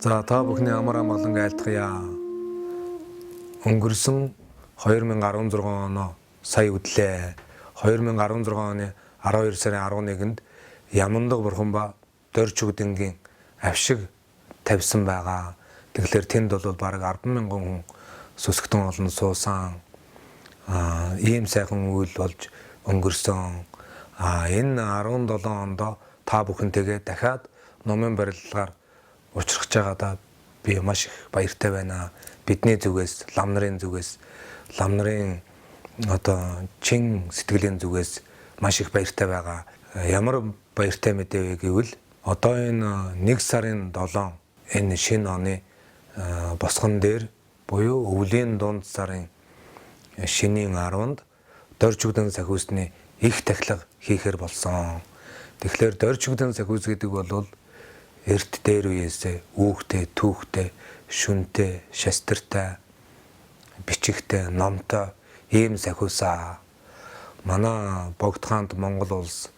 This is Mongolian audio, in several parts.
За та бүхний амар амгалан айлтгая. Өнгөрсөн 2016 оноо сая үдлээ. 2016 оны 12 сарын 11-нд Ямандаг бурхан ба Дорчүгдэнгийн авшиг тавьсан байгаа. Тэгэхээр тэнд бол бараг 10,000 хүн сүсгтэн олон суусан. Ийм сайхан үйл болж өнгөрсөн. Энэ 17 онд та бүхэнтэйгээ дахиад номын барилгаар учрах байгаадаа би маш их баяртай байна. Бидний зүгээс, лам нарын зүгээс, лам нарын одоо чин сэтгэлийн зүгээс маш их баяртай байгаа. Ямар баяртай мэдээ вэ гэвэл одоо энэ 1 сарын 7 энэ шинэ оны босгон дээр буюу өвлийн дунд сарын шинийн 10-нд Дорчүгдэн сахиусны их тахилга хийхээр болсон. Тэгэхээр Дорчүгдэн сахиус гэдэг бол эрт дээр үеэсээ үүхтэй, түүхтэй, шүнтэй, шастартай, бичигтэй, номтой ийм сахиусаа. Манай Богдхаанд Монгол улс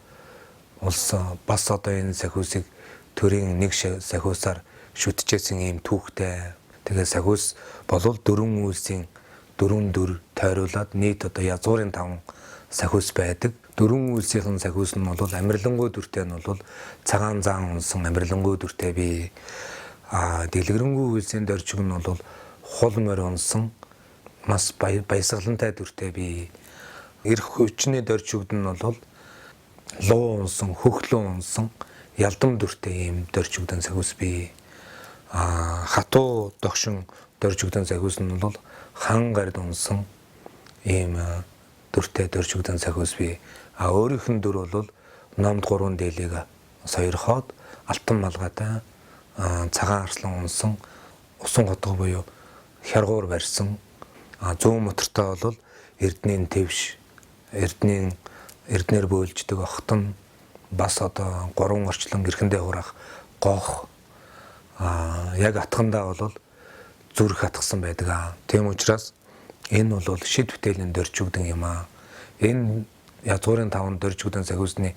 бас одоо энэ сахиусыг төрийн нэг сахиусаар шүтжсэн ийм түүхтэй. Тэгээ сахиус болвол дөрвөн үйлсийн дөрвөн дүр тойруулаад нийт одоо язгуурын 5 сахиус байдаг. Дөрвөн үйлсийнхэн сахиус нь бол амарлингуй дүртэй нь бол цагаан заан унсан амарлингуй дүртэй бий. Дэлгэрэнгүй үйлсийн доржиг нь бол хул морь унсан маш баясгалантай дүртэй бий. Эрх хүчний доржигд нь бол луу унсан, хөхлөн унсан ялдам дүртэй ийм доржигдэн сахиус бий. Хатуу догшин доржигдэн сахиус нь бол хан гард унсан ийм дүртэй доржигдэн сахиус бий. Өөрийнх нь дүр бол номд 3 дээлийг сойрхоод алтан малгайтай цагаан арслан унсан усан хотго буюу хяргуур барьсан. Зүүн мотортой бол эрднийн твш, эрднийн эрднэр бөөлждөг охтон, бас одоо 3 орчлон гэрхэндээ хураах гоох, яг атгандаа бол зүрх атгсан байдаг. Тийм учраас энэ бол шид бүтээлийн доржигдэн юм аа. Энэ язгуурын 5 доржигдэн сахиусны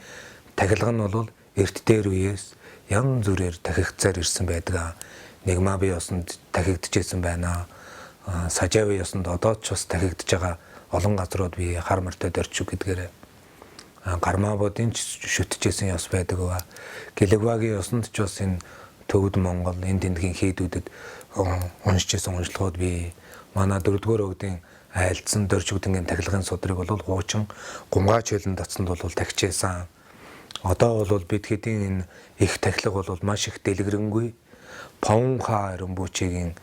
тахилга нь бол эрт дээр үеэс янз бүрээр тахигдсаар ирсэн байдаг. Нэгмаби ёсонд тахигдчихсэн байна. Сажави ёсонд одоо ч бас тахигдж байгаа олон газрууд би хар морьтой доржиг гэдгээр гармаабуудын ч шүтжсэн ёс байдаг. Гэлэгвагийн ёсонд ч бас энэ төвд Монгол энэ тэндгийн хийдүүдэд уншижсэн уншлагууд би. Манай 4-р өгдийн айлдсан доржигдэнгийн тахилгын судрыг бол хуучин гумгаач хэлэн татсанд бол тахижсэн. Одоо бол бид хэдийн энэ их тахилга бол маш их дэлгэрэнгүй Понха Ринпочегийн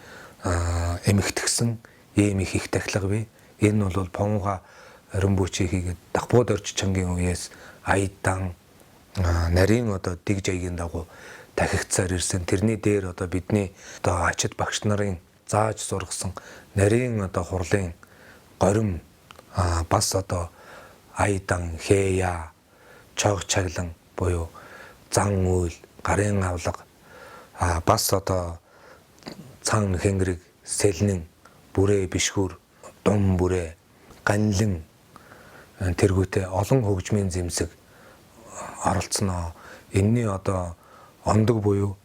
эмхтгсэн ийм их тахилга бий. Энэ бол Понха Ринпоче хийгээд Дахбуу доржичангийн үеэс Айдан нарийн одоо дэг жаягийн дагуу тахигдсаар ирсэн. Тэрний дээр одоо бидний одоо ачид багш нарын зааж сургасан нарийн одоо хурлын горим бас одоо Айдан, Хэя, Чог чаглан буюу зан үйл, гарын авлага, бас одоо цан хэнгэрэг, сэлнэн, бүрээ бишгүр, дум бүрээ, ганлин тэргүүтээ олон хөгжмийн зэмсэг оролцсноо. Энэний одоо ондог буюу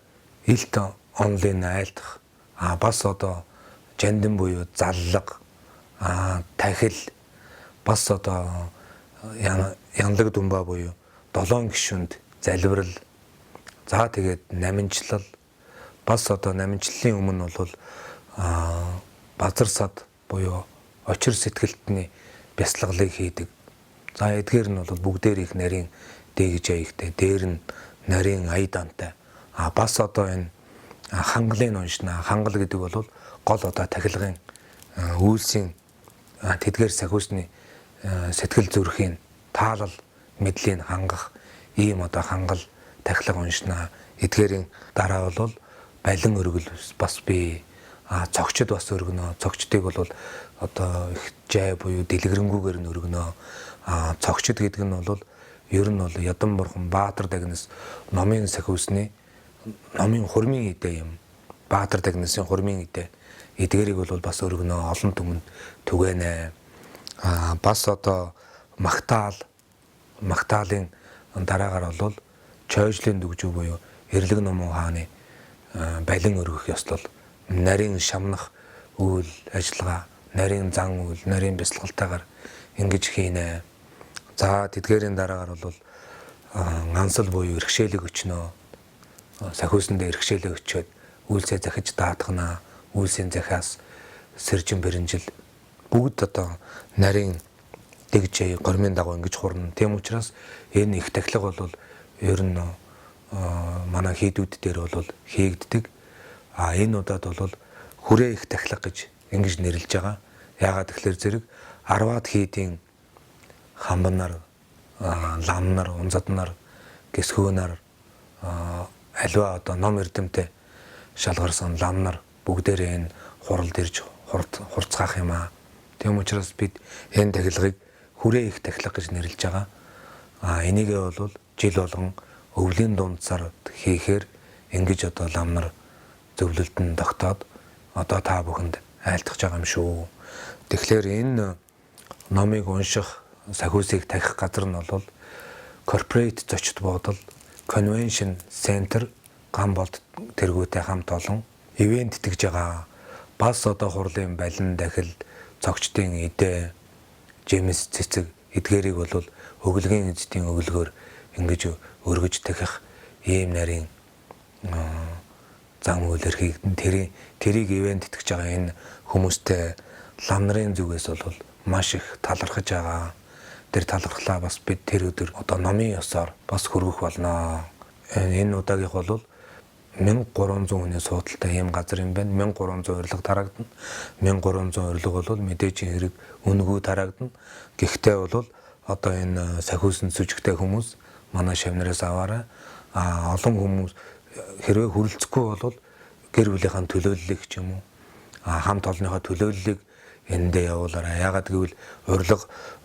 илт онлын айлдах, бас одоо жандин буюу заллага, тахил, бас одоо янлаг думба буюу 7 гишүүнд залбирал, за тэгээд наминчлал, бас одоо наминчлалын өмнө бол базар сад буюу очир сэтгэлтний бясалгалыг хийдэг. За эдгээр нь бол бүгдээр их нарийн дэгж аягтай, дээр нь нарийн аядантай. Бас одоо энэ хангалын уншна. Хангал гэдэг бол гол одоо тахилгын үйлсийн тэдгээр сахиусны сэтгэл зүрхийн таалал мэдлийг хангах ийм одоо хангал тахилга уншна. Эдгээрийн дараа бол балин өргөл бас би цогчд бас өргөнө. Цогчдыг бол одоо их жай буюу дэлгэрэнгүйгээр нь өргөнө. Цогчд гэдэг нь бол ер нь бол Ядан бурхан Баатар дагнас номын сахиусны номын хурмын идэ юм. Баатар дагнасын хурмын идэ. Эдгээрийг бол бас өргөнө, олон түмэнд түгээнэ. Бас одоо магтаалын дараагаар бол чойжлын дүгжүү буюу Эрлэг номон хааны Балин өргөх ёслол, нарийн шамнах үйл ажиллагаа, нарийн зан үйл, нарийн бясалгалтайгаар ингэж хийнэ. За тэдгээрийн дараагаар бол ансал буюу иргэшээлэг өчнөө. Сахиусандаа иргэшээлэг өчөөд үйлсээ захиж даатгана. Үйлсийн захиас сэржин бэрэнжил бүгд одоо нарийн дэгжээ гормын дагуу ингэж хурна. Тийм учраас энэ их тахилга бол ер нь манай хийдүүд дээр бол хийгддэг. А энэ удаад бол хүрээ их тахилга гэж ингэж нэрлэж байгаа. Яагаад тэгэхээр зэрэг 10-аад хийдийн хамбанар, ламнар, унзаднар, гисхүүнар аливаа одоо ном эрдэмтэй шалгарсан ламнар бүгдээрээ энэ хуралд ирж хурцгаах юм аа. Тийм учраас бид энэ тахилгыг хүрээ их тахилга гэж нэрлэж байгаа. А энийгээ бол жил болгон өвлийн дунд сард хийхээр ингэж одоо ламнар зөвлөлд нь тогтоод одоо та бүхэнд айлтгаж байгаа юм шүү. Тэгэхээр энэ номыг унших, сахиусыг тавих газар нь бол Corporate зочид буудал, Convention Center гам болд тэргүүтэй хамт олон ивент тэгж байгаа. Бас одоо хурлын балин дахил, цогчдын идэ, жимс цэцэг эдгээрийг бол өглөгийн эзэдийн өглөгөөр ингэж өргөж тахих ийм нарийн зан үйл эрхийг тэрийг ивент итгэж байгаа энэ хүмүүстэй лам нарын зүгээс бол маш их талархаж байгаа. Тэр талархлаа бас бид тэр өдөр одоо номын ёсоор бас хөргөх болно. Энэ удаагийнх бол 1300 хүний суудалтай ийм газар юм байна. 1300 урилга тараагдана. 1300 урилга бол мэдээж хэрэг үнэгүй тараагдана. Гэхдээ бол одоо энэ сахиусан сүжигтэй хүмүүс манай шавнараас аваарай. А олон хүмүүс хэрвээ хүрэлцэхгүй бол гэр бүлийнхаа төлөөллийг ч юм уу хамт олонныхоо төлөөллийг эндээ явуулаарай. Яагаад гэвэл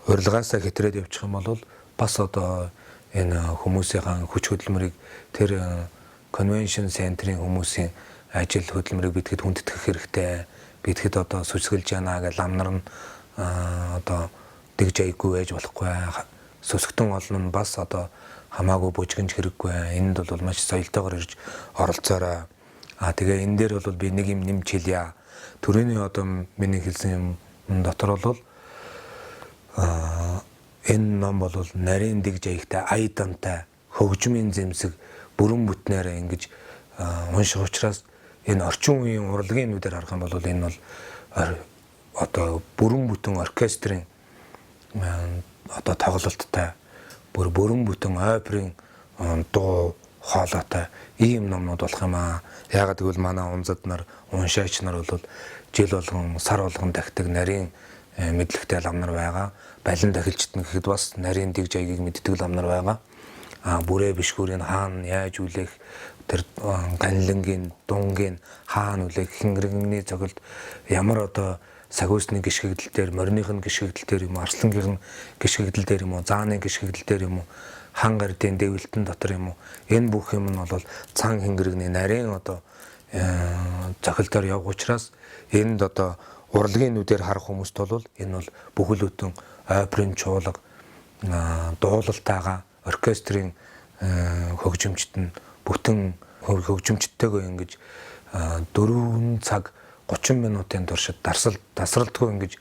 урилгаасаа хэтрээд явчих юм бол бас одоо энэ хүмүүсийн хүч хөдөлмөрийг тэр convention center-ийн хүмүүсийн ажил хөдөлмөрийг бидэхэд хүндэтгэх хэрэгтэй. Бидэхэд одоо сүсгэлж яана гэж лам нар нь одоо дэгж аяггүй байж болохгүй. Сүсгтэн олон нь бас одоо хамаагүй бужигнж хэрэггүй. Энд бол маш соёлтойгоор ирж оролцоорой. А тэгээ энэ дээр бол би нэг юм нэмж хэлье. Төрөний одоо миний хэлсэн юм дотор бол энэ ном бол нарийн дэгж аягтай, ая дантай, хөгжмийн зэмсэг бүрэн бүтнээрээ ингэж унших учраас энэ орчин үеийн урлагийн нүдээр харах юм бол энэ бол одоо бүрэн бүтэн оркестрийн одоо тоглолттой, бүр бүрэн бүтэн оперын дуу хоолойтой ийм номнууд болох юм аа. Яагаад гэвэл манай унзад нар, уншаач нар бол жил болгон, сар болгон дахидаг нарийн мэдлэгтэй лам нар байгаа. Балин дахилчт нь гэхэд бас нарийн дэгж аягийг мэддэг лам нар байгаа. А бүрээ бишгүүрийн хаана яаж үлээх, тэр ганлангийн, дунгийн хаана үлээх, хингэрэгний цогцолд ямар одоо сагиусны гიშгэгдэл дээр, мориных нь гიშгэгдэл дээр юм уу, арслангийн гიშгэгдэл дээр юм уу, зааны гიშгэгдэл дээр юм уу, хан гардын дэвлэлтэн дотор юм уу, энэ бүх юм нь бол цан хингэрэгний нарийн одоо цохилдоор явах учраас энд одоо урлагийн нүдээр харах хүмүүст бол энэ бол бүхэл бүтэн оперын чуулга дуулалтайгаа оркестрийн хөгжимчт нь бүтэн хөгжимчтэйгөө ингэж 4 цаг 30 минутын туршид тасралтгүй ингэж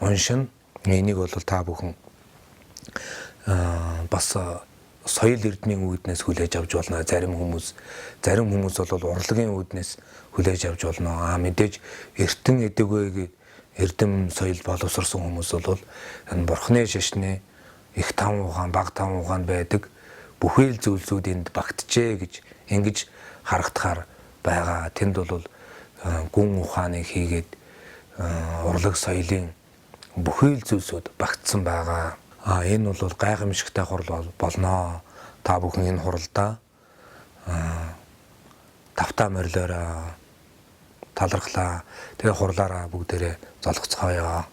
уншина. Энийг бол та бүхэн бас соёл эрдмийн үүднээс хүлээж авч болно. Зарим хүмүүс бол урлагийн үүднээс хүлээж авч болно. А мэдээж эртэн эдэгвэ эрдэм соёл боловсрсон хүмүүс бол энэ бурхны шашны их там ухаан, баг там ухаан байдаг бүхий л зүйлсүүд энд багтжээ гэж ингэж харагдахаар байгаа. Тэнд бол гүн ухааныг хийгээд урлаг соёлын бүхий л зүйлсүүд багтсан байгаа. А энэ бол гайхамшигтай хурал болно. Та бүхэн энэ хуралдаа тавтаа морилоорой, талархлаа. Тэгээ хурлаараа бүгдээрээ золгоцгоё.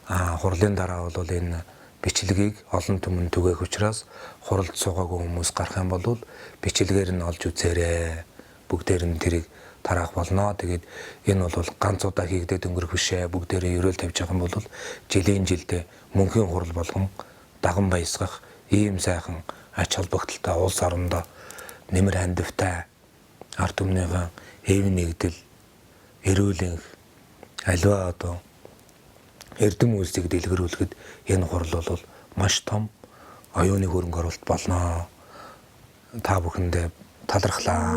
А хурлын дараа бол энэ бичлэгийг олон түмэн түгээх учраас хуралд суугаагүй хүмүүс гарах юм бол бичлэгээр нь олж үзээрэй. Бүгдээр нь тэрийг тараах болно. Тэгээд энэ бол ганц удаа хийгдээд өнгөрөх биш ээ. Бүгдээрээ ерөөл тавьж байгаа юм бол жилийн жилдээ мөнхийн хурал болгон даган баясгах ийм сайхан ач холбогдолтой улс орондоо нэмэр хандивтай ард түмнийхэн эв нэгдэл, эрүүл энх, аливаа одоо эрдэм үйлсийг дэлгэрүүлэхэд энэ хурал бол маш том оюуны хөрөнгө оруулалт болно. Та бүхэндээ талархлаа.